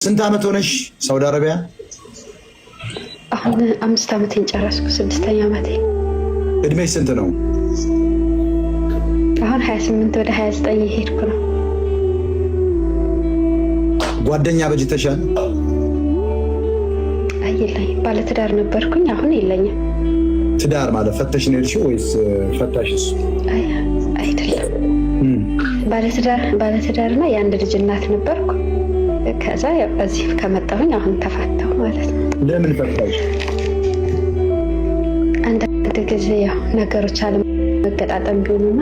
ስንት ዓመት ሆነሽ ሳውዲ አረቢያ? አሁን 5 ዓመቴን ጨረስኩ፣ ስድስተኛ ዓመቴ። እድሜሽ ስንት ነው? አሁን 28 ወደ 29 እየሄድኩ ነው። ጓደኛ በጅተሻል? አይ የለኝም። ባለትዳር ነበርኩኝ፣ አሁን የለኝም። ትዳር ማለት ፈተሽ ነው የሄድሽው ወይስ ፈታሽ እሱ? አይ አይደለም፣ ባለትዳርና የአንድ ልጅ እናት ነበርኩ። ከዛ ያው እዚህ ከመጣሁኝ አሁን ተፋታሁ ማለት ነው። ለምን ፈታሽ? አንዳንድ ጊዜ ያው ነገሮች አለመገጣጠም ቢሆኑና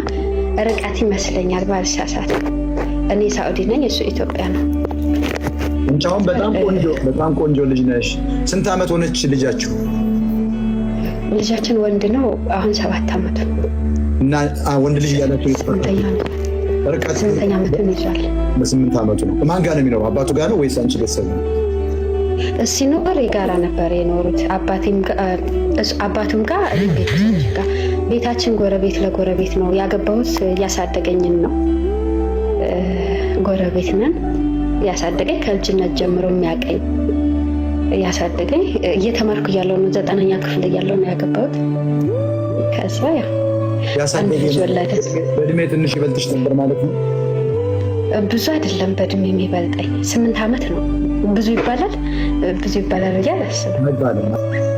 ርቀት ይመስለኛል ባልሳሳት። እኔ ሳኡዲ ነኝ፣ እሱ ኢትዮጵያ ነው። አንቺ አሁን በጣም ቆንጆ በጣም ቆንጆ ልጅ ነሽ። ስንት ዓመት ሆነች ልጃችሁ? ልጃችን ወንድ ነው። አሁን 7 ዓመቱ። እና ወንድ ልጅ እያላችሁ ስምንተኛ ርቀት ስምንተኛ ዓመቱን ይዟል። በ8 ዓመቱ ነው። ማን ጋር ነው የሚኖረው? አባቱ ጋር ነው ወይስ አንቺ ቤተሰብ ነው? ሲኖር የጋራ ነበር የኖሩት። አባቱም ጋር እኔም ቤተሰቦች ጋር። ቤታችን ጎረቤት ለጎረቤት ነው። ያገባሁት ያሳደገኝን ነው። ጎረቤት ነን። ያሳደገኝ ከልጅነት ጀምሮ የሚያቀኝ ያሳደገኝ እየተማርኩ እያለሁ ነው። 9ኛ ክፍል እያለሁ ነው ያገባሁት። ከዛ ያው አንድ ልጅ ወለደ። በእድሜ ትንሽ ይበልጥሽ ነበር ማለት ነው? ብዙ አይደለም በእድሜ የሚበልጠኝ 8 ዓመት ነው። ብዙ ይባላል ብዙ ይባላል ብዬ አላስብም። አይባልም።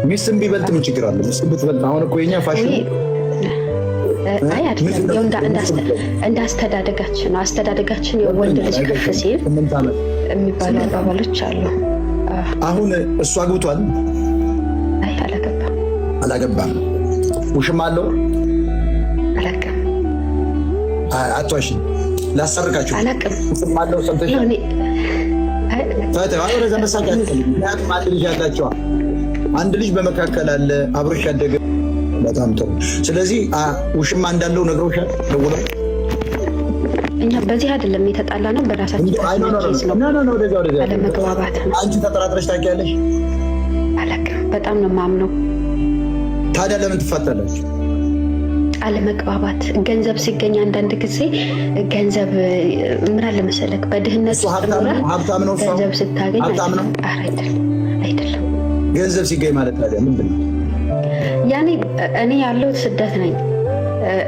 ሚስትም ቢበልጥ ምን ችግር አለ? ሚስትም ብትበልጥ አሁን እኮ የኛ ፋሽን አይ አይደለም፣ ያው እንደ አስተዳደጋችን ነው። አስተዳደጋችን ወንድ ልጅ ከፍ ሲል 8 ዓመት የሚባሉ አባባሎች አሉ። አሁን እሱ አግብቷል? አይ አላገባም። አላገባም። ውሽማ አለው? አላውቅም። አትዋሽኝ፣ ላሰርቃችሁ። አላውቅም። ውሽማ አለው ሰምተሻል? ወደዛ መሳቅ አያስፈልግም። ምክንያቱም አንድ ልጅ አላቸዋ። አንድ ልጅ በመካከል አለ አብሮሽ ያደገ። በጣም ጥሩ። ስለዚህ ውሽማ እንዳለው ነግረውሻል ደውለው? እኛ በዚህ አይደለም የተጣላ ነው፣ በራሳችን case ነው፣ አለመግባባት ነው። አንቺ ተጠራጥረሽ ታውቂያለሽ? አላውቅም። በጣም ነው የማምነው። ታዲያ ለምን ትፋታላችሁ? አለመግባባት ገንዘብ ሲገኝ አንዳንድ ጊዜ ገንዘብ ምን አለ መሰለህ፣ በድህነት ውስጥ ኖረህ ሀብታም ነው? ገንዘብ ስታገኝ ሀብታም ነው? ኧረ አይደለም፣ አይደለም። ገንዘብ ሲገኝ ማለት ታዲያ ምንድን ነው? ያኔ እኔ ያለሁት ስደት ነኝ።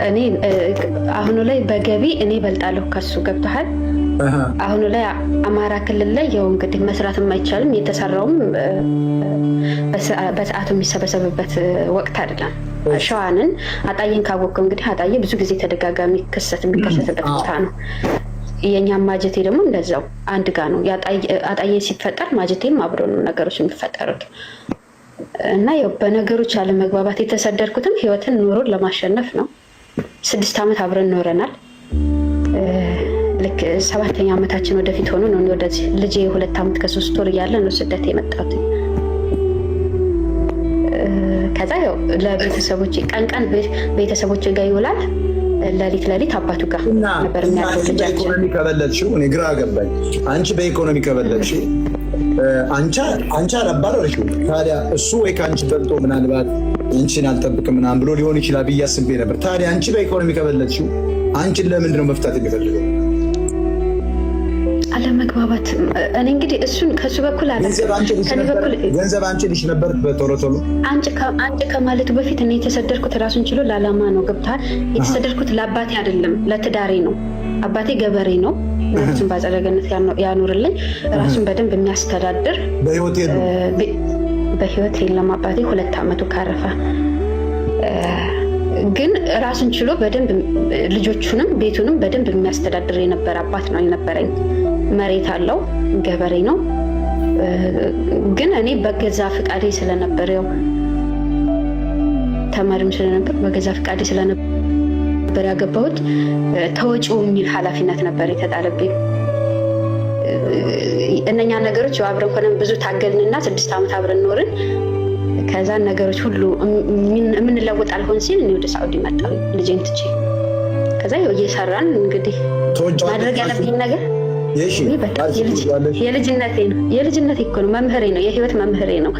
እኔ አሁኑ ላይ በገቢ እኔ እበልጣለሁ ከሱ፣ ገብቶሃል። አሁኑ ላይ አማራ ክልል ላይ ያው እንግዲህ መስራትም አይቻልም። የተሰራውም በሰዓቱ የሚሰበሰብበት ወቅት አይደለም። ሸዋንን አጣዬን ካወቅከው እንግዲህ አጣዬ ብዙ ጊዜ ተደጋጋሚ ክሰት የሚከሰትበት ቦታ ነው። የእኛም ማጀቴ ደግሞ እንደዛው አንድ ጋ ነው። አጣዬ ሲፈጠር ማጀቴም አብሮ ነው ነገሮች የሚፈጠሩት። እና ያው በነገሮች አለመግባባት የተሰደድኩትም ህይወትን ኑሮን ለማሸነፍ ነው። 6 ዓመት አብረን ኖረናል። ልክ ሰባተኛ ዓመታችን ወደፊት ሆኖ ነው ወደዚህ ልጄ 2 ዓመት ከ3 ወር እያለ ነው ስደት የመጣሁት። ከዛ ያው ለቤተሰቦች ቀን ቀን ቤተሰቦች ጋር ይውላል፣ ሌሊት ሌሊት አባቱ ጋር ነበር የሚያድረው ልጃችን። በኢኮኖሚ ከበለጥሽው እኔ ግራ ገባኝ። አንቺ በኢኮኖሚ ከበለጥሽው አንቺ አላባረርሽው። ታዲያ እሱ ወይ ከአንቺ በልጦ ምናልባት አንቺን አልጠብቅም ምናምን ብሎ ሊሆን ይችላል ብዬ አስቤ ነበር። ታዲያ አንቺ በኢኮኖሚ ከበለጥሽው አንቺን ለምንድን ነው መፍታት የሚፈልገው? አለመግባባት እኔ እንግዲህ እሱን ከሱ በኩል አለ ገንዘብ አንቺ ልጅ ነበር በቶሎ ቶሎ አንጭ ከማለቱ በፊት እኔ የተሰደድኩት ራሱን ችሎ ለዓላማ ነው። ገብቶሃል? የተሰደድኩት ለአባቴ አይደለም ለትዳሬ ነው። አባቴ ገበሬ ነው። ነፍሱን በአጸደ ገነት ያኑርልኝ። ራሱን በደንብ የሚያስተዳድር በህይወት የለም አባቴ 2 ዓመቱ ካረፈ። ግን ራሱን ችሎ በደንብ ልጆቹንም ቤቱንም በደንብ የሚያስተዳድር የነበረ አባት ነው የነበረኝ። መሬት አለው፣ ገበሬ ነው። ግን እኔ በገዛ ፍቃዴ ስለነበር ያው ተማሪም ስለነበር በገዛ ፍቃዴ ስለነበር ያገባሁት ተወጪው የሚል ኃላፊነት ነበር የተጣለብኝ። እነኛ ነገሮች አብረን ሆነን ብዙ ታገልንና 6 ዓመት አብረን ኖርን። ከዛ ነገሮች ሁሉ የምንለወጥ አልሆን ሲል እኔ ወደ ሳዑዲ መጣሁ ልጄን ትቼ። ከዛ እየሰራን እንግዲህ ማድረግ ያለብኝ ነገር የልጅነቴ ነው። የልጅነቴ እኮ ነው፣ መምህሬ ነው፣ የህይወት መምህሬ ነው።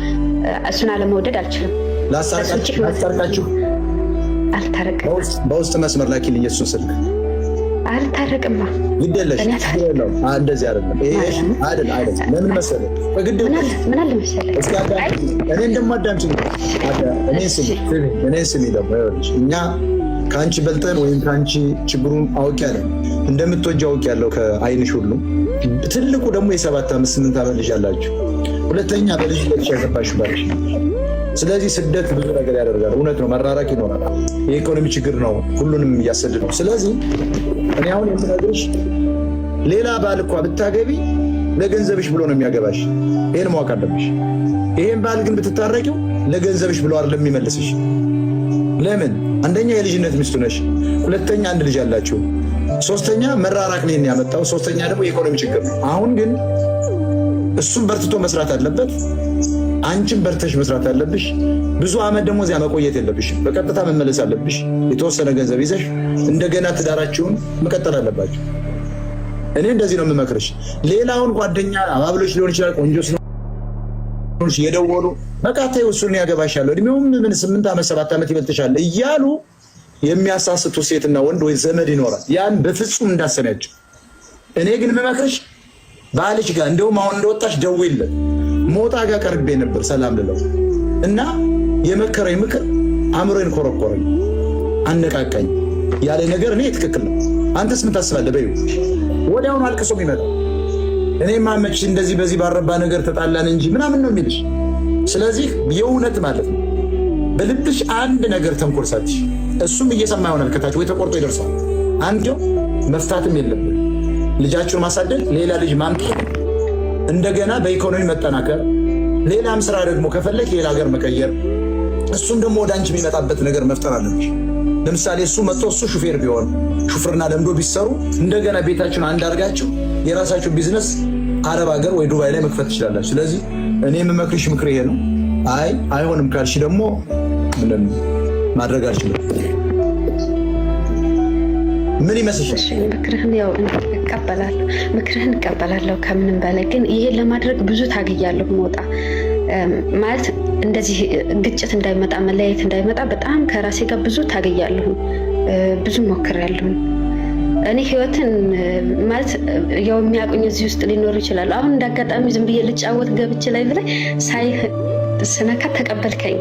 እሱን አለመውደድ አልችልም። ላስታርቃችሁ አልታረቅም። በውስጥ መስመር ላኪልኝ የእሱን ስልክ። አልታረቅማ። ግድ የለሽ እንደዚህ አይደለም። አይደል አይደል? ለምን መሰለህ? በግድ ምን አለ መሰለህ፣ እኔን ደግሞ አዳምጪኝ። እኔን ስሚ ደግሞ ይኸውልሽ፣ እኛ ከአንቺ በልጠን ወይም ከአንቺ ችግሩን አውቄያለሁ፣ እንደምትወጂው አውቄያለሁ ከአይንሽ ሁሉ። ትልቁ ደግሞ የ7 ዓመት 8 ዓመት ልጅ አላችሁ። ሁለተኛ በልጅነትሽ ያገባሽ ባልሽ። ስለዚህ ስደት ብዙ ነገር ያደርጋል። እውነት ነው፣ መራራቅ ይኖራል። የኢኮኖሚ ችግር ነው ሁሉንም እያሰድ ነው። ስለዚህ እኔ አሁን የምነግርሽ ሌላ ባል እኳ ብታገቢ ለገንዘብሽ ብሎ ነው የሚያገባሽ። ይሄን ማወቅ አለብሽ። ይሄን ባል ግን ብትታረቂው ለገንዘብሽ ብሎ አይደለም የሚመልስሽ። ለምን? አንደኛ የልጅነት ሚስቱ ነሽ፣ ሁለተኛ አንድ ልጅ አላችሁ፣ ሶስተኛ መራራቅ ነው ያመጣው፣ ሶስተኛ ደግሞ የኢኮኖሚ ችግር ነው። አሁን ግን እሱም በርትቶ መስራት አለበት፣ አንቺም በርተሽ መስራት አለብሽ። ብዙ አመት ደግሞ እዚያ መቆየት የለብሽም። በቀጥታ መመለስ አለብሽ። የተወሰነ ገንዘብ ይዘሽ እንደገና ትዳራችሁን መቀጠል አለባችሁ። እኔ እንደዚህ ነው የምመክርሽ። ሌላውን ጓደኛ አባብሎች ሊሆን ይችላል፣ ቆንጆ ስለሆንሽ የደወሉ በቃ ተይው እሱን ያገባሻለሁ፣ እድሜውም ምን 8 ዓመት 7 ዓመት ይበልጥሻል እያሉ የሚያሳስቱ ሴትና ወንድ ወይ ዘመድ ይኖራል። ያን በፍጹም እንዳሰሚያቸው። እኔ ግን የምመክርሽ ባልሽ ጋር እንደውም አሁን እንደወጣሽ ደውይለት። ሞጣ ጋር ቀርቤ ነበር ሰላም ልለው እና የመከረኝ ምክር አእምሮዬን ኮረኮረኝ፣ አነቃቃኝ ያለ ነገር እኔ ትክክል ነው። አንተስ ምን ታስባለህ? በይው ወዲያውኑ አልቅሶ የሚመጣው እኔ ማመች እንደዚህ በዚህ ባረባ ነገር ተጣላን እንጂ ምናምን ነው የሚልሽ። ስለዚህ የእውነት ማለት ነው በልብሽ አንድ ነገር ተንኮል ሳትሽ እሱም እየሰማ ይሆናል ከታች ወይ ተቆርጦ ይደርሰዋል። አንዴው መፍታትም የለብን ልጃችሁን ማሳደግ፣ ሌላ ልጅ ማምጣት፣ እንደገና በኢኮኖሚ መጠናከር፣ ሌላም ስራ ደግሞ ከፈለግ ሌላ ሀገር መቀየር፣ እሱም ደግሞ ወደ አንቺ የሚመጣበት ነገር መፍጠር አለብሽ። ለምሳሌ እሱ መጥቶ እሱ ሹፌር ቢሆን ሹፍርና ለምዶ ቢሰሩ እንደገና ቤታችሁን አንድ አድርጋችሁ የራሳችሁ ቢዝነስ አረብ ሀገር ወይ ዱባይ ላይ መክፈት ትችላላችሁ። ስለዚህ እኔ የምመክርሽ ምክር ይሄ ነው። አይ አይሆንም ካልሽ ደግሞ ምንም ማድረግ አልችልም። ምን ይመስልሻል? ምክርህን ያው እቀበላለሁ፣ ምክርህን እቀበላለሁ። ከምንም በላይ ግን ይሄን ለማድረግ ብዙ ታግያለሁ። መውጣ ማለት እንደዚህ ግጭት እንዳይመጣ መለያየት እንዳይመጣ በጣም ከራሴ ጋር ብዙ ታግያለሁ፣ ብዙ ሞክሬያለሁ። እኔ ህይወትን ማለት ያው የሚያውቁኝ እዚህ ውስጥ ሊኖሩ ይችላሉ። አሁን እንዳጋጣሚ ዝም ብዬ ልጫወት ገብቼ ላይ ብላይ ሳይህ ስነካ ተቀበልከኝ።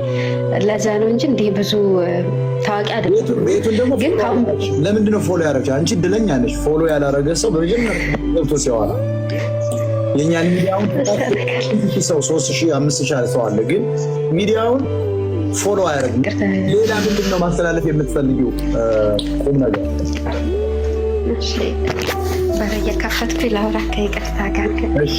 ለዛ ነው እንጂ እንዲህ ብዙ ታዋቂ አይደለም። ቤቱን ደግሞ ግን ለምንድን ነው follow ያደረግሽ? አንቺ እድለኛ ነሽ። Follow ያላረገ ሰው በመጀመሪያ ገብቶ ሲያወራ የእኛን ሚዲያውን ሰው 3000 5000 ሰው አለ፣ ግን ሚዲያውን follow አያደርግም። ሌላ ምንድን ነው ማስተላለፍ የምትፈልጊው ቁም ነገር? በር እየከፈትኩ ላውራ ከይቅርታ ጋር። እሺ።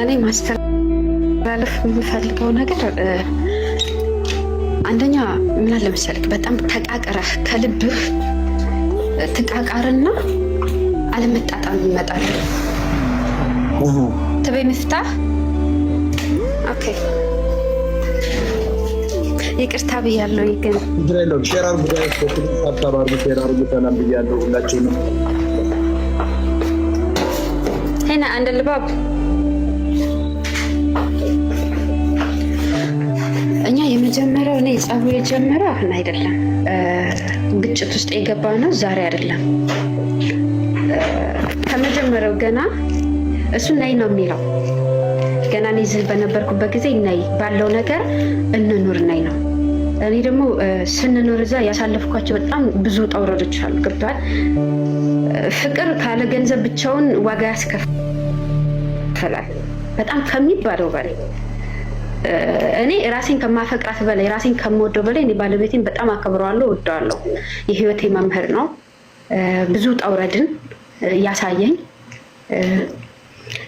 እኔ ማስተላለፍ የምፈልገው ነገር አንደኛ ምን አለ መሰለክ፣ በጣም ተቃቅረህ ከልብህ ትቃቃርና አለመጣጣም ይመጣል። تبي مفتاح okay፣ ይቅርታ ብያለሁ። ግን Share አድርጉ፣ tap tap አድርጉ፣ share አድርጉ። ሰላም ብያለሁ ሁላችሁንም። هنا عند الباب እኛ የመጀመሪያው እኔ ጸቡ የጀመረው አሁን አይደለም፣ ግጭት ውስጥ የገባ ነው ዛሬ አይደለም። ከመጀመሪያው ገና እሱ ነይ ነው የሚለው። ገና እኔ እዚህ በነበርኩበት ጊዜ ነይ ባለው ነገር እንኑር ነይ ነው። እኔ ደግሞ ስንኖር እዛ ያሳለፍኳቸው በጣም ብዙ ውጣ ውረዶች አሉ። ገብቶሃል? ፍቅር ካለ ገንዘብ ብቻውን ዋጋ ያስከፍላል፣ በጣም ከሚባለው በላይ። እኔ ራሴን ከማፈቅራት በላይ፣ ራሴን ከምወደው በላይ እኔ ባለቤቴን በጣም አከብረዋለሁ፣ እወደዋለሁ። የህይወቴ መምህር ነው። ብዙ ውጣ ውረድን ያሳየኝ፣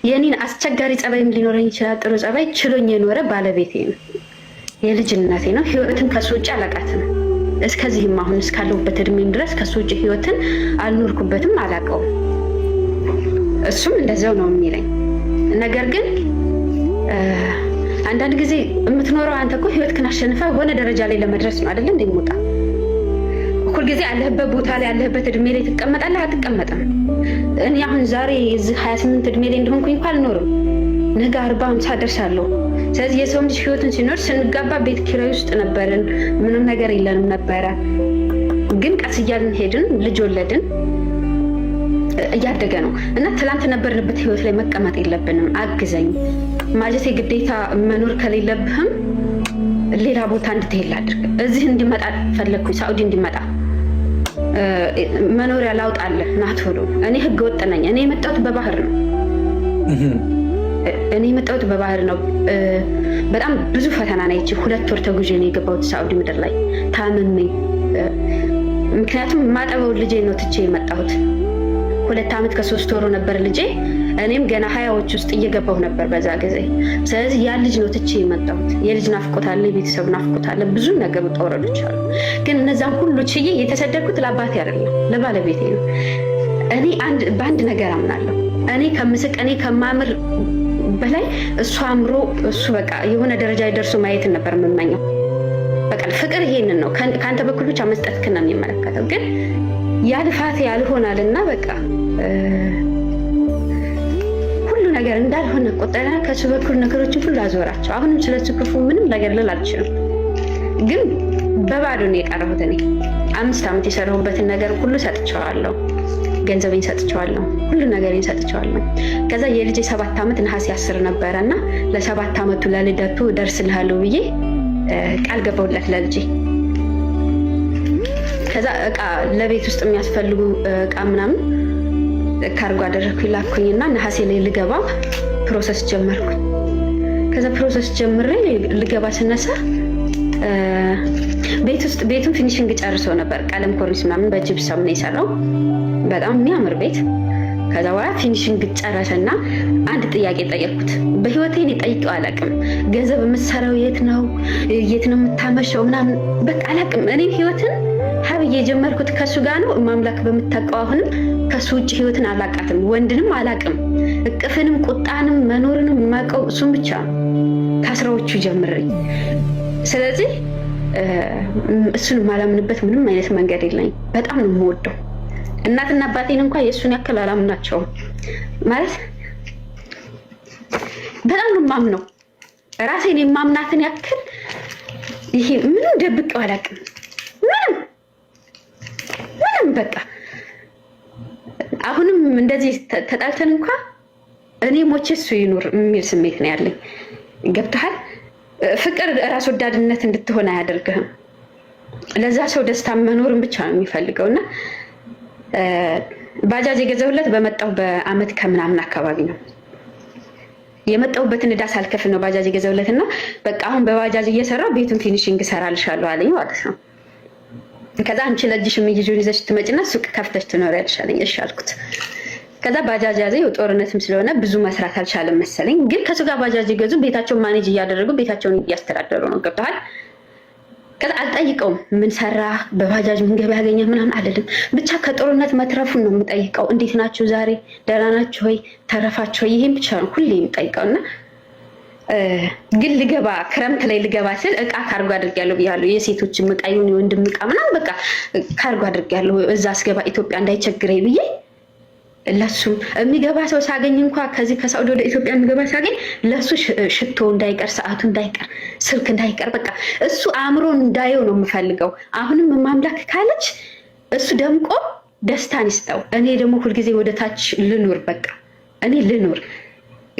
የኔን አስቸጋሪ ጸባይም ሊኖረኝ ይችላል። ጥሩ ጸባይ ችሎኝ የኖረ ባለቤቴ ነው። የልጅነቴ ነው። ህይወትን ከሱ ውጭ አላውቃትም። እስከዚህም አሁን እስካለሁበት እድሜም ድረስ ከሱ ውጭ ህይወትን አልኖርኩበትም፣ አላውቀውም። እሱም እንደዚያው ነው የሚለኝ። ነገር ግን አንዳንድ ጊዜ የምትኖረው አንተ እኮ ህይወትህን አሸንፈህ የሆነ ደረጃ ላይ ለመድረስ ነው አይደለ? እንደሚወጣ ሁልጊዜ ያለህበት ቦታ ላይ ያለህበት እድሜ ላይ ትቀመጣለህ? አትቀመጥም። እኔ አሁን ዛሬ እዚህ 28 እድሜ ላይ እንደሆንኩኝ እንኳ አልኖርም። ነገ 40 50 ደርሳለሁ። ስለዚህ የሰው ልጅ ህይወትን ሲኖር ስንጋባ ቤት ኪራይ ውስጥ ነበርን፣ ምንም ነገር የለንም ነበረ። ግን ቀስ እያልን ሄድን፣ ልጅ ወለድን፣ እያደገ ነው እና ትላንት ነበርንበት ህይወት ላይ መቀመጥ የለብንም። አግዘኝ ማለቴ ግዴታ መኖር ከሌለብህም ሌላ ቦታ እንድትሄድ ላድርግ። እዚህ እንዲመጣ ፈለግኩኝ፣ ሳኡዲ እንዲመጣ መኖሪያ ላውጣልህ ና ቶሎ። እኔ ህገ ወጥ ነኝ። እኔ የመጣሁት በባህር ነው። እኔ የመጣሁት በባህር ነው። በጣም ብዙ ፈተና ነው። ይቺ 2 ወር ተጉዤ ነው የገባሁት ሳኡዲ ምድር ላይ ታምሜ። ምክንያቱም ማጠበው ልጄ ነው ትቼ የመጣሁት። 2 ዓመት ከ3 ወሩ ነበር ልጄ። እኔም ገና 20ዎች ውስጥ እየገባሁ ነበር በዛ ጊዜ። ስለዚህ ያ ልጅ ነው ትቼ የመጣሁት። የልጅ ናፍቆት አለ፣ የቤተሰብ ናፍቆት አለ፣ ብዙ ነገር ውጣ ውረዶች አሉ። ግን እነዛን ሁሉ ችዬ የተሰደድኩት ለአባቴ አይደለም ለባለቤቴ ነው። እኔ በአንድ ነገር አምናለሁ። እኔ ከምስቅ እኔ ከማምር በላይ እሱ አምሮ እሱ በቃ የሆነ ደረጃ ደርሶ ማየትን ነበር የምመኘው። በቃ ፍቅር ይሄንን ነው። ከአንተ በኩል ብቻ መስጠትክን ነው የሚመለከተው። ግን ያ ልፋቴ ያልሆናልና በቃ ሁሉ ነገር እንዳልሆነ ቆጠረና ከሱ በኩል ነገሮችን ሁሉ አዞራቸው። አሁንም ስለሱ ክፉ ምንም ነገር ልል አልችልም። ግን በባዶ ነው የቀረሁት። እኔ 5 ዓመት የሰራሁበትን ነገር ሁሉ ሰጥቼዋለሁ። ገንዘቤን ሰጥቼዋለሁ። ሁሉ ነገሬን ሰጥቼዋለሁ። ከዛ የልጄ 7 ዓመት ነሐሴ 10 ነበረ እና ለ7 ዓመቱ ለልደቱ ደርስልሃለሁ ብዬ ቃል ገባሁለት ለልጄ። ከዛ እቃ ለቤት ውስጥ የሚያስፈልጉ እቃ ምናምን ካርጎ አደረግኩኝ ላኩኝና ነሐሴ ላይ ልገባ process ጀመርኩኝ። ከዛ process ጀምሬ ልገባ ስነሳ ቤት ውስጥ ቤቱን finishing ጨርሶ ነበር። ቀለም ኮርኒስ ምናምን በጅብሰም ነው የሰራው። በጣም የሚያምር ቤት። ከዛ በኋላ finishing ጨረሰና አንድ ጥያቄ ጠየቅኩት። በህይወቴ እኔ ጠይቄው አላውቅም። ገንዘብ የምትሰራው የት ነው? የት ነው የምታመሸው? ምናምን በቃ አላውቅም። እኔ ህይወትን ሀብዬ የጀመርኩት ከሱ ጋር ነው። ማምላክ በምታውቀው አሁንም ከሱ ውጭ ህይወትን አላውቃትም፣ ወንድንም አላውቅም። እቅፍንም ቁጣንም መኖርንም የማውቀው እሱን ብቻ ነው ከ10ዎቹ ጀምሬ። ስለዚህ እሱን የማላምንበት ምንም አይነት መንገድ የለኝም። በጣም ነው የምወደው። እናትና አባቴን እንኳን የእሱን ያክል አላምናቸውም። ማለት በጣም ነው የማምነው። ራሴን የማምናትን ያክል ይሄ ምንም ደብቄው አላውቅም። ምንም ምንም በቃ አሁንም እንደዚህ ተጣልተን እንኳ እኔ ሞቼ እሱ ይኑር የሚል ስሜት ነው ያለኝ። ገብቶሃል? ፍቅር ራስ ወዳድነት እንድትሆን አያደርግህም። ለዛ ሰው ደስታ መኖርን ብቻ ነው የሚፈልገው። እና ባጃጅ የገዛሁለት በመጣሁ በአመት ከምናምን አካባቢ ነው። የመጣሁበትን ዕዳ ሳልከፍል ነው ባጃጅ የገዛሁለት። እና በቃ አሁን በባጃጅ እየሰራ ቤቱን finishing እሰራልሻለሁ አለኝ ማለት ነው። ከዛ አንቺ ለእጅሽ የሚይዙን ይዘሽ ትመጪና ሱቅ ከፍተሽ ትኖሪያለሽ አለኝ። እሺ አልኩት። ከዛ ባጃጅ ያዘ። ጦርነትም ስለሆነ ብዙ መስራት አልቻለም መሰለኝ። ግን ከሱ ጋር ባጃጅ የገዙ ቤታቸውን manage እያደረጉ ቤታቸውን እያስተዳደሩ ነው። ገብተዋል። ከዛ አልጠይቀውም፣ ምን ሰራ በባጃጅ ምን ገቢ ያገኘ ምናምን አልልም። ብቻ ከጦርነት መትረፉን ነው የምጠይቀው። እንዴት ናችሁ ዛሬ ደህና ናችሁ ወይ ተረፋችሁ ወይ? ይሄን ብቻ ነው ሁሌ የምጠይቀው። እና ግን ልገባ ክረምት ላይ ልገባ ስል እቃ ካርጎ አድርጌያለሁ ብያለሁ። የሴቶችም እቃ ይሁን የወንድም እቃ ምናምን በቃ ካርጎ አድርጌያለሁ። እዛ ስገባ ኢትዮጵያ እንዳይቸግረኝ ብዬ ለሱም የሚገባ ሰው ሳገኝ እንኳ ከዚህ ከሳውዲ ወደ ኢትዮጵያ የሚገባ ሳገኝ ለሱ ሽቶ እንዳይቀር፣ ሰዓቱ እንዳይቀር፣ ስልክ እንዳይቀር በቃ እሱ አእምሮ እንዳየው ነው የምፈልገው። አሁንም ማምላክ ካለች እሱ ደምቆ ደስታን ይስጠው። እኔ ደግሞ ሁልጊዜ ወደ ታች ልኑር፣ በቃ እኔ ልኑር፣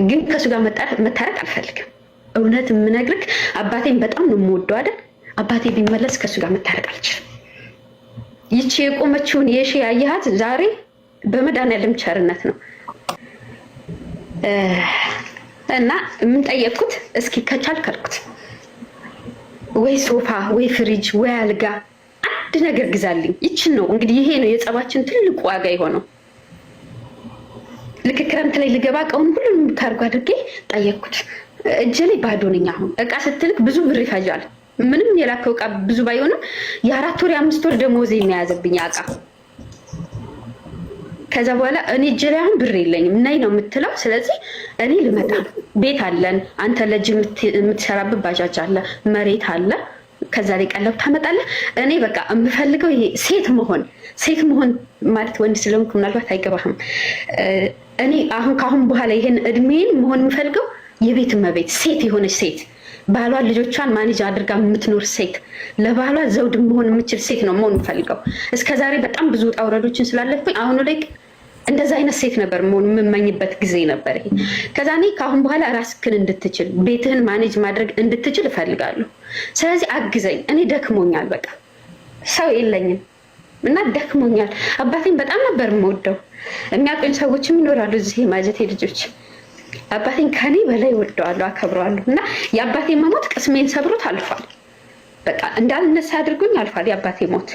ግን ከእሱ ጋር መታረቅ አልፈልግም። እውነት የምነግርህ አባቴን በጣም ነው የምወደው አይደል? አባቴ ቢመለስ ከእሱ ጋር መታረቅ አልችልም። ይቺ የቆመችውን የሺ ያየሃት ዛሬ በመድኃኒዓለም ቸርነት ነው። እና የምንጠየቅኩት እስኪ ከቻልክ አልኩት ወይ ሶፋ ወይ ፍሪጅ ወይ አልጋ አንድ ነገር ግዛልኝ። ይችን ነው እንግዲህ ይሄ ነው የጸባችን ትልቁ ዋጋ የሆነው። ልክ ክረምት ላይ ልገባ እቃውን ሁሉንም ካርጎ አድርጌ ጠየቅኩት። እጄ ላይ ባዶ ነኝ። አሁን እቃ ስትልክ ብዙ ብር ይፈጃል። ምንም የላከው እቃ ብዙ ባይሆንም የ4 ወር የ5 ወር ደሞዜ የሚያዘብኝ እቃ። ከዛ በኋላ እኔ እጄ ላይ አሁን ብር የለኝም ነይ ነው የምትለው። ስለዚህ እኔ ልመጣ ቤት አለን፣ አንተ ለእጅ የምትሰራበት ባጃጅ አለ፣ መሬት አለ፣ ከዛ ላይ ቀለብ ታመጣለህ። እኔ በቃ የምፈልገው ይሄ ሴት መሆን፣ ሴት መሆን ማለት ወንድ ስለሆንኩ ምናልባት አይገባህም። እኔ አሁን ከአሁን በኋላ ይሄን እድሜን መሆን የምፈልገው የቤት እመቤት ሴት የሆነች ሴት ባሏን ልጆቿን manage አድርጋ የምትኖር ሴት፣ ለባሏ ዘውድ መሆን የምችል ሴት ነው መሆን የምፈልገው። እስከዛሬ በጣም ብዙ ውጣ ውረዶችን ስላለፍኩኝ አሁኑ ላይ እንደዛ አይነት ሴት ነበር መሆን የምመኝበት ጊዜ ነበር ይሄ። ከዛ እኔ ከአሁን በኋላ ራስክን እንድትችል ቤትህን manage ማድረግ እንድትችል እፈልጋለሁ። ስለዚህ አግዘኝ፣ እኔ ደክሞኛል፣ በቃ ሰው የለኝም እና ደክሞኛል። አባቴን በጣም ነበር የምወደው። የሚያውቁኝ ሰዎችም ይኖራሉ እዚህ የማጀቴ ልጆች። አባቴን ከኔ በላይ ወደዋለሁ፣ አከብረዋለሁ። እና የአባቴ መሞት ቅስሜን ሰብሮት አልፏል። በቃ እንዳልነሳ አድርጎኝ አልፏል የአባቴ ሞት።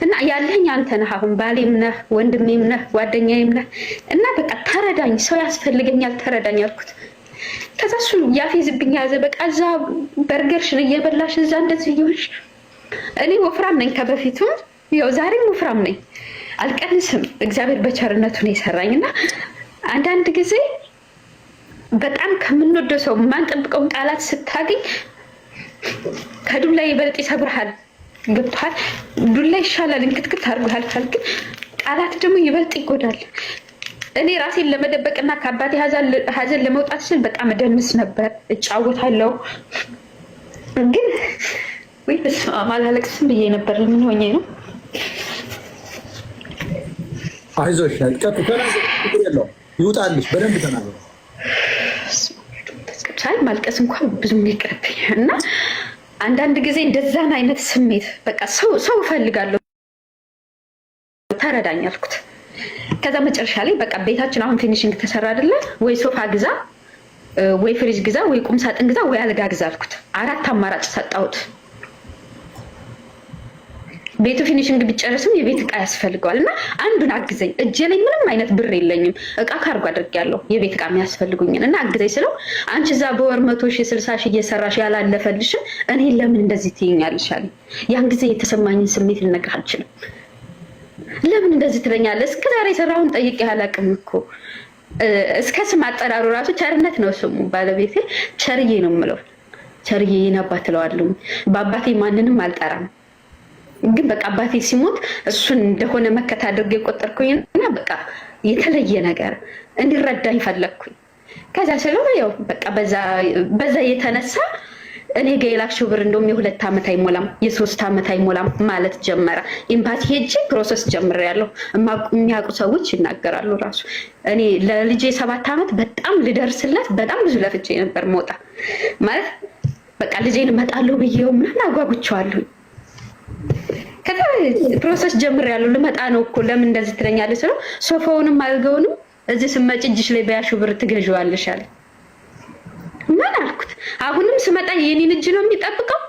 እና ያለኝ አንተ ነህ። አሁን ባሌም ነህ፣ ወንድሜም ነህ፣ ጓደኛዬም ነህ። እና በቃ ተረዳኝ፣ ሰው ያስፈልገኛል፣ ተረዳኝ አልኩት። ከዛ እሱ ያፌዝብኝ ያዘ። በቃ እዛ በርገርሽን እየበላሽ እዛ እንደዚህ እየሆንሽ፣ እኔ ወፍራም ነኝ ከበፊቱም፣ ያው ዛሬም ወፍራም ነኝ፣ አልቀንስም። እግዚአብሔር በቸርነቱ ነው የሰራኝ። እና አንዳንድ ጊዜ በጣም ከምንወደው ሰው የማንጠብቀውን ቃላት ስታገኝ ከዱላ ይበልጥ ይሰብርሃል። ገብቶሃል? ዱላ ይሻላል፣ እንክትክት አድርጎ ያልፋል። ግን ቃላት ደግሞ ይበልጥ ይጎዳል። እኔ ራሴን ለመደበቅና ከአባቴ ሀዘን ለመውጣት ስል በጣም እደንስ ነበር፣ እጫወታለሁ። ግን ወይ በስመ አብ አላለቅስም ብዬ ነበር። ምን ሆኜ ነው? አይዞሽ፣ ይውጣልሽ። በደንብ ተናገር። ሳይ ማልቀስ እንኳን ብዙም ይቅርብኝ። እና አንዳንድ ጊዜ እንደዛን አይነት ስሜት በቃ ሰው እፈልጋለሁ፣ ተረዳኝ አልኩት። ከዛ መጨረሻ ላይ በቃ ቤታችን አሁን finishing ተሰራ አይደለ ወይ ሶፋ ግዛ፣ ወይ ፍሪጅ ግዛ፣ ወይ ቁም ሳጥን ግዛ፣ ወይ አልጋ ግዛ አልኩት። አራት አማራጭ ሰጣሁት። ቤቱ finishing ቢጨርስም የቤት እቃ ያስፈልገዋል እና አንዱን አግዘኝ፣ እጄ ላይ ምንም አይነት ብር የለኝም፣ እቃ ካርጎ አድርጌያለሁ የቤት እቃ የሚያስፈልጉኝን እና አግዘኝ ስለው አንቺ እዛ በወር 100,000 60,000 እየሰራሽ ያላለፈልሽን እኔ ለምን እንደዚህ ትይኛለሽ አለኝ። ያን ጊዜ የተሰማኝን ስሜት ልነግርህ አልችልም። ለምን እንደዚህ ትለኛለህ? እስከ ዛሬ የሰራውን ጠይቄ አላውቅም እኮ። እስከ ስም አጠራሩ ራሱ ቸርነት ነው ስሙ። ባለቤቴ ቸርዬ ነው የምለው። ቸርዬ የኔ አባት እለዋለሁ። በአባቴ ማንንም አልጠራም። ግን በቃ አባቴ ሲሞት እሱን እንደሆነ መከታ አድርጌ የቆጠርኩኝ እና በቃ የተለየ ነገር እንዲረዳኝ ፈለግኩኝ። ከዛ ስለው ያው በቃ በዛ የተነሳ እኔ ጋ የላክሽው ብር እንደውም የ2 ዓመት አይሞላም የ3 ዓመት አይሞላም ማለት ጀመረ። ኤምባሲ ሄጄ process ጀምሬያለሁ። የሚያውቁ ሰዎች ይናገራሉ። ራሱ እኔ ለልጄ 7 ዓመት በጣም ልደርስለት በጣም ብዙ ለፍቼ ነበር። መውጣ ማለት በቃ ልጄን እመጣለሁ ብዬው ምናምን አጓጉቸዋለሁኝ። ከዛ process ጀምሬያለሁ። ልመጣ ነው እኮ ለምን እንደዚህ ትለኛለህ ስለው ሶፋውንም አልጋውንም እዚህ ስመጭ እጅሽ ላይ በያሹ ብር ትገዥዋለሽ አለ። ምን አልኩት? አሁንም ስመጣ የኔን እጅ ነው የሚጠብቀው?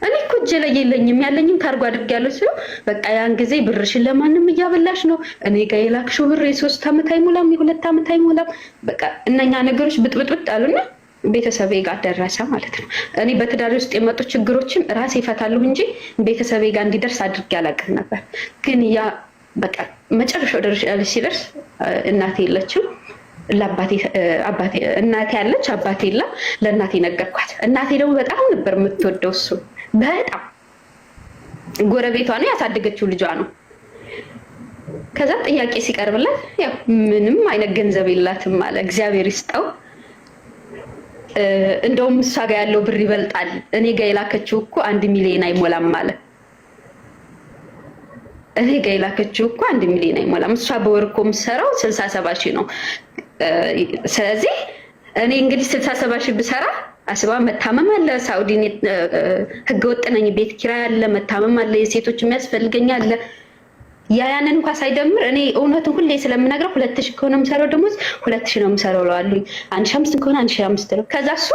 እኔ እኮ እጄ ላይ የለኝም፣ ያለኝም ካርጎ አድርጌያለሁ ስለው በቃ ያን ጊዜ ብርሽን ለማንም እያበላሽ ነው፣ እኔ ጋር የላክሽው ብር የ3 ዓመት አይሞላም የ2 ዓመት አይሞላም። በቃ እነኛ ነገሮች ብጥብጥብጥ አሉና ቤተሰቤ ጋር ደረሰ ማለት ነው። እኔ በትዳር ውስጥ የመጡ ችግሮችን ራሴ እፈታለሁ እንጂ ቤተሰቤ ጋር እንዲደርስ አድርጌ አላውቅም ነበር። ግን ያ በቃ መጨረሻው ደረጃ ላይ ሲደርስ እናቴ የለችም። እናቴ ያለች አባቴ የለም። ለእናቴ ነገርኳት። እናቴ ደግሞ በጣም ነበር የምትወደው እሱ፣ በጣም ጎረቤቷ ነው፣ ያሳደገችው ልጇ ነው። ከዛ ጥያቄ ሲቀርብላት ያው ምንም አይነት ገንዘብ የላትም አለ። እግዚአብሔር ይስጠው። እንደውም እሷ ጋር ያለው ብር ይበልጣል፣ እኔ ጋር የላከችው እኮ 1 ሚሊዮን አይሞላም አለ። እኔ ጋር የላከችው እኮ 1 ሚሊዮን አይሞላም። እሷ በወር እኮ የምትሰራው 67,000 ነው። ስለዚህ እኔ እንግዲህ 67,000 ብሰራ አስባ፣ መታመም አለ፣ ሳኡዲ ህገ ወጥ ነኝ፣ ቤት ኪራይ አለ፣ መታመም አለ፣ የሴቶች የሚያስፈልገኝ አለ። ያ ያንን እንኳን ሳይደምር እኔ እውነቱን ሁሌ ስለምነግረው 2,000 ከሆነ የምሰራው ደሞዝ 2,000 ነው የምሰራው እለዋለሁኝ። 1,500 ከሆነ 1,500 ነው። ከዛ እሱ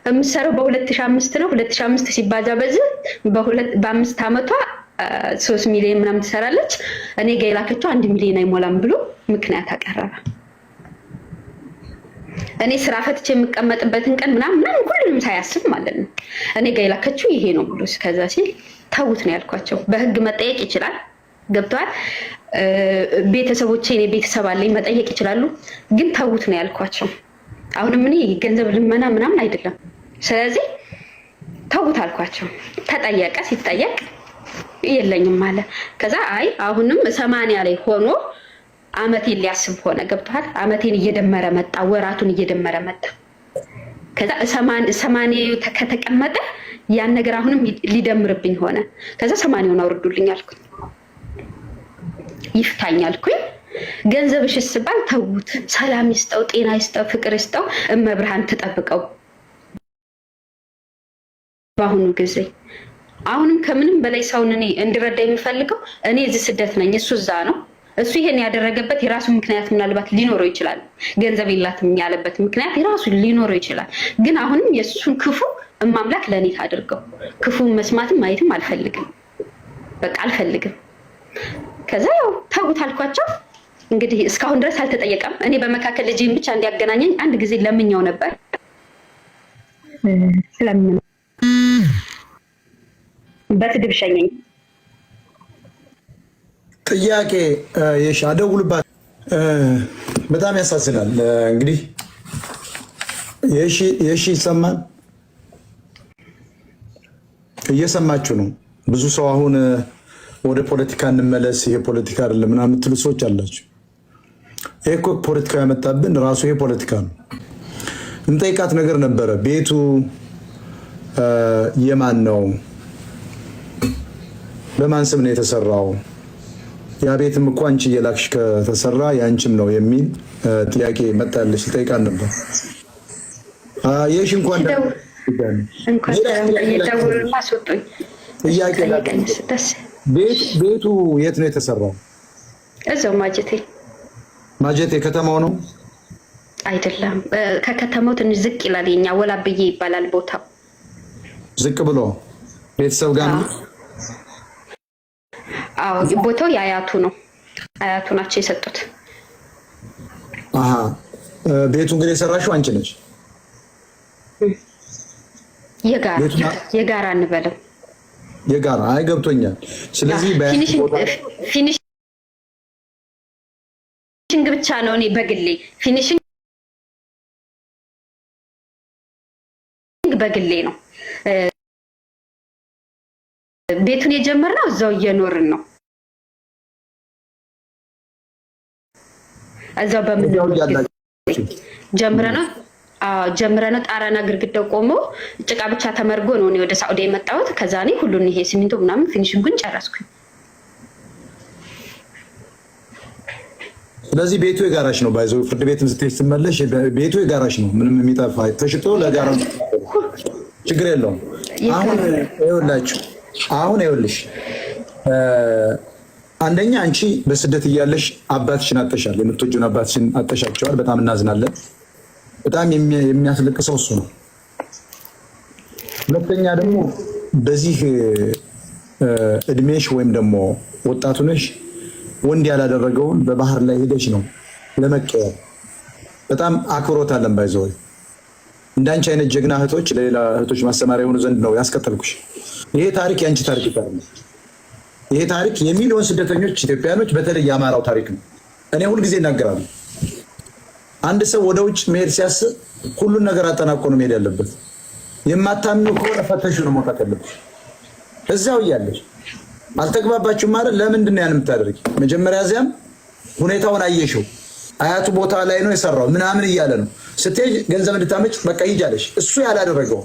የምሰራው በ2,500 ነው። 2,500 ሲባዛ በዚህ በ5 ዓመቷ 3 ሚሊዮን ምናምን ትሰራለች። እኔ ጋ የላከችው 1 ሚሊዮን አይሞላም ብሎ ምክንያት አቀረበ። እኔ ስራ ፈትቼ የምቀመጥበትን ቀን ምናምን ምናምን ሁሉንም ሳያስብ ማለት ነው። እኔ ጋ የላከችው ይሄ ነው ብሎ ከዛ ሲል ተውት ነው ያልኳቸው። በህግ መጠየቅ ይችላል። ገብተዋል። ቤተሰቦቼ፣ እኔ ቤተሰብ አለኝ፣ መጠየቅ ይችላሉ። ግን ተውት ነው ያልኳቸው። አሁንም እኔ ገንዘብ ልመና ምናምን አይደለም። ስለዚህ ተውት አልኳቸው። ተጠየቀ። ሲጠየቅ የለኝም አለ። ከዛ አይ አሁንም 80 ላይ ሆኖ አመቴን ሊያስብ ሆነ። ገብቶሃል? አመቴን እየደመረ መጣ፣ ወራቱን እየደመረ መጣ። ከዛ ሰማንያ ከተቀመጠ ያን ነገር አሁንም ሊደምርብኝ ሆነ። ከዛ 80ውን አውርዱልኝ አልኩኝ፣ ይፍታኝ አልኩኝ። ገንዘብሽ ስባል ተዉት፣ ሰላም ይስጠው፣ ጤና ይስጠው፣ ፍቅር ይስጠው፣ እመብርሃን ትጠብቀው። በአሁኑ ጊዜ አሁንም ከምንም በላይ ሰውን እኔ እንድረዳ የሚፈልገው እኔ እዚህ ስደት ነኝ፣ እሱ እዛ ነው። እሱ ይሄን ያደረገበት የራሱ ምክንያት ምናልባት ሊኖረው ይችላል። ገንዘብ የላትም ያለበት ምክንያት የራሱ ሊኖረው ይችላል። ግን አሁንም የእሱን ክፉ እማምላክ ለእኔ ታድርገው። ክፉ መስማትም ማየትም አልፈልግም፣ በቃ አልፈልግም። ከዛ ያው ተውት አልኳቸው። እንግዲህ እስካሁን ድረስ አልተጠየቀም። እኔ በመካከል ልጅን ብቻ እንዲያገናኘኝ አንድ ጊዜ ለምኛው ነበር። ስለምን በስድብ ሸኘኝ። ጥያቄ የሺ አደውልባት። በጣም ያሳዝናል። እንግዲህ የሺ ይሰማል፣ እየሰማችሁ ነው። ብዙ ሰው አሁን ወደ ፖለቲካ እንመለስ፣ ይሄ ፖለቲካ አይደለም ምናምን የምትሉ ሰዎች አላችሁ። ይሄ እኮ ፖለቲካ ያመጣብን ራሱ ይሄ ፖለቲካ ነው። እንጠይቃት ነገር ነበረ። ቤቱ የማን ነው? በማን ስም ነው የተሰራው? ያ ቤትም እኮ አንቺ እየላክሽ ከተሰራ የአንቺም ነው የሚል ጥያቄ መጣለች። ልጠይቃት ነበር። የሽ እንኳን ጥያቄ ቤቱ የት ነው የተሰራው? እዛው ማጀቴ። ማጀቴ ከተማው ነው አይደለም? ከከተማው ትንሽ ዝቅ ይላል። የኛ ወላብዬ ይባላል ቦታው። ዝቅ ብሎ ቤተሰብ ጋር ነው። አዎ ቦታው የአያቱ ነው። አያቱ ናቸው የሰጡት። አሀ ቤቱ እንግዲህ የሰራሽው አንቺ ነሽ? የጋራ እንበለው የጋራ አይ ገብቶኛል። ስለዚህ finishing ብቻ ነው እኔ በግሌ finishing በግሌ ነው ቤቱን የጀመርነው እዛው እየኖርን ነው። እዛው በምንኖር ጀምረነው ጣራና ግድግዳው ቆሞ ጭቃ ብቻ ተመርጎ ነው እኔ ወደ ሳዑዲ የመጣሁት። ከዛ እኔ ሁሉን ይሄ ሲሚንቶ ምናምን finishing ኡን ጨረስኩኝ። ስለዚህ ቤቱ የጋራሽ ነው። ባይዘው ፍርድ ቤትም ስትሄጂ ስትመለሽ ቤቱ የጋራሽ ነው። ምንም የሚጠፋ ተሽጦ ለጋራ ችግር የለውም። አሁን ይኸውላችሁ፣ አሁን ይኸውልሽ፣ አንደኛ አንቺ በስደት እያለሽ አባትሽን አጠሻል፣ የምትወጂውን አባትሽን አጠሻቸዋል። በጣም እናዝናለን። በጣም የሚያስለቅሰው እሱ ነው። ሁለተኛ ደግሞ በዚህ እድሜሽ ወይም ደግሞ ወጣቱ ነሽ ወንድ ያላደረገውን በባህር ላይ ሄደሽ ነው ለመቀየር። በጣም አክብሮት አለን። by the way እንዳንቺ አይነት ጀግና እህቶች ለሌላ እህቶች ማስተማሪያ የሆኑ ዘንድ ነው ያስከተልኩሽ። ይሄ ታሪክ የአንቺ ታሪክ ይባላል። ይሄ ታሪክ የሚሊዮን ስደተኞች ኢትዮጵያኖች፣ በተለይ የአማራው ታሪክ ነው። እኔ ሁልጊዜ እናገራለሁ። አንድ ሰው ወደ ውጭ መሄድ ሲያስብ ሁሉን ነገር አጠናቆ ነው መሄድ ያለበት። የማታምኑ ከሆነ ፈተሹ ነው መውጣት ያለብሽ። እዚያው እያለሽ አልተግባባችሁም ማለት ለምንድን ነው ያን የምታደርጊ? መጀመሪያ እዚያም ሁኔታውን አየሽው። አያቱ ቦታ ላይ ነው የሰራው ምናምን እያለ ነው ስትሄጅ ገንዘብ እንድታመጭ በቃ ሂጅ አለሽ። እሱ ያላደረገው